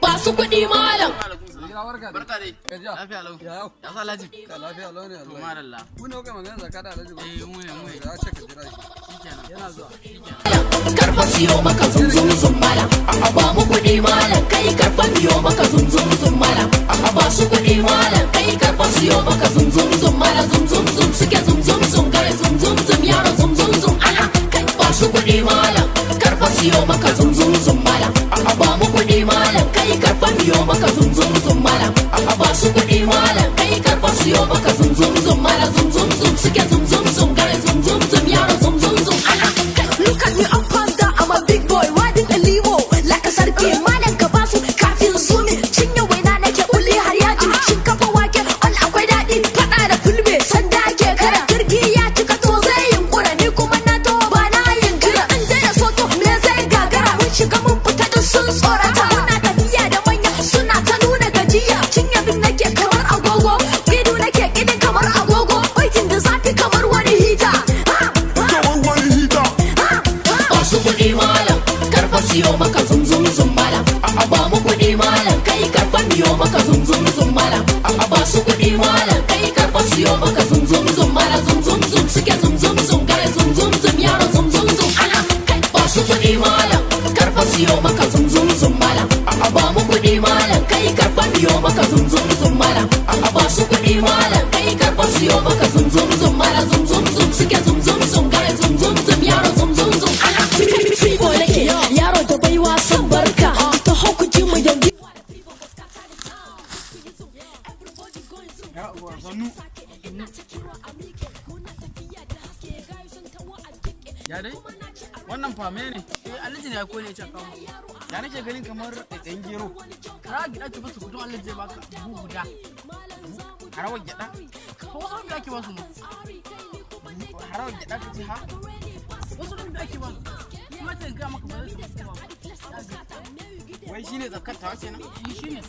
Ba su kuɗi, malam. Barka dai. Gajiya. Lafiya lau. Ya yau. Ya sa Alhaji. Ka lafiya lau ne To wallahi. Madalla. Ku ne kuka magana zakka da Alhaji ba? Eh, mu ne, mu ne. Ya ce ka jira shi. Shikenan. Yana zuwa. Shikenan. Karfa siyo maka zum zum zum, malam. Ba mu kuɗi, malam. Kai, karfa miyo maka zum zum zum, malam. Ba su kuɗi, malam. Kai, karfa siyo maka zum zum zum, malam. Zum zum zum suke, zum zum zum gare, zum zum zum yaro, zum zum zum ala. Kai, ba su kuɗi, malam. Karfa siyo maka zum zum zum, malam. Ba mu kuɗi, malam. Kai, karfa miyo maka zum zum zum, malam. Ba su kuɗi, malam. Kai, karfa siyo maka zum zum zum, malam. Zum zum zum suke, zum zum zum gare, zum zum zum yaro, zum zum zum ala. Kai. Look at me up and down, I'm a big boy riding a limo like a sarki. Malam, ka basu kafin zumi. Cinye waina nake, kuli har yaji. Shinkafa, wake, all akwai daɗi. Faɗa da fulbe, sanda ake kara. Jirgi ya cika to zai yunkura, ni kuma na to ba na yin jira. In dai da soto me zai gagara? Mun shiga mun fita, duk sun tsorata. Muna tafiya da manya suna ta nuna gajiya. Cinye bin nake kamar agogo. Ido nake kidin kamar agogo. Baitin da zafi kamar wani hita. Ha, Kamar wani hita. Ba su kuɗi, malam. Karfa siyo maka zum zum zum, malam. Ba mu kuɗi, malam. Kai, karfa miyo maka zum zum zum, malam. Ba su kuɗi, malam. Kai, karfa siyo maka zum zum zum, malam. Zum zum zum suke, zum zum zum gare, zum zum zum yaro, zum zum zum ala. Kai, ba su kuɗi, malam. Karfa siyo maka zum zum zum, malam. Ba mu kuɗi, malam. Kai, karfa miyo maka zum zum zum, malam. Ba su kuɗi, malam. Kai, karfa siyo maka zum zum zum, malam. Zum zum zum suke, zum zum zum gare, zum zum zum yaro, zum zum zum ala. Free boy nake, yaro da baiwa, san barka. Ta hau ku ji mu yanzu. Ya uwa, sannu. Ya dai? Wannan fame ne? Eh, Alhaji ne ya kone ya kawo. Ya nake ganin kamar ɗaiɗayin gero. Ra gida ce basu kudin, Alhaji zai baka buhu guda. Harawar gyaɗa. Ko wasu da ake basu ma. Harawar gyaɗa ka ce ha? Wasu da ake basu. Kuma ta ga maka ba zai samu ba. Wai shine zakkar tawa kenan? Shi shine.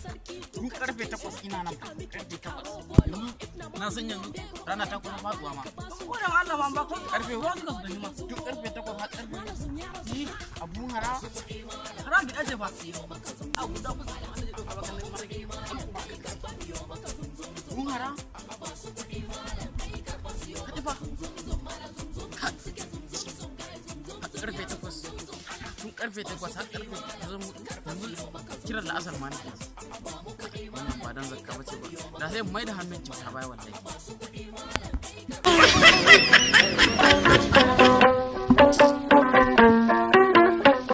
Tun karfe 8 ina nan, karfe 8. Yanzu na san yanzu rana ta kuma faɗuwa ma. Ko da Allah ma ba ko Karfe ruwa suka su tafi ma. Tun karfe 8 har karfe abun hara. Ra gida ce fa. A guda kusa Alhaji zai dauka baka nan. Abun hara. Ka tafa. Har karfe 8. Tun karfe 8 har karfe kusan 4, yanzu kiran la'asar ma nake. Wannan ba dan zakka bace ba. Da sai mai da hannun kyauta baya wallahi.